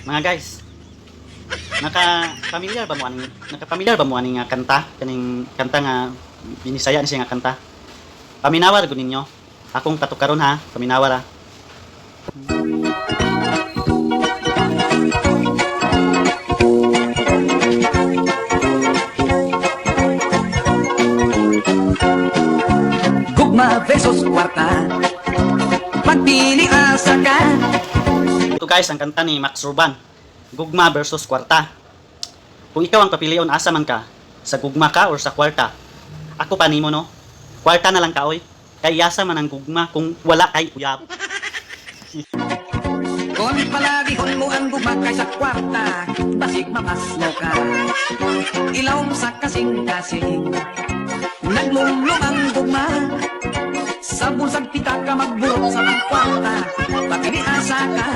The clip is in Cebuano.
Mga guys, naka familiar ba mo aning nga kanta, kaning kanta nga binisaya ni siya nga kanta? Paminawa gud ninyo. Akong katukaron ha, paminawa ra. Gugma versus kwarta. Pagpili, asa ka? Ito guys, ang kanta ni Max Ruban. Gugma versus kwarta. Kung ikaw ang papilion, asa man ka? Sa gugma ka or sa kwarta? Ako pa nimo, no? Kwarta na lang ka, oy. Kay asa man ang gugma kung wala kay uyab? Kung palagihon mo ang gugma kaysa kwarta, basig mapasmo ka. Ilawom sa kasing-kasing. Naglumlum ang gugma. Sa bulsag pitaka, magburot sa pang kwarta. Pagpili, asa ka?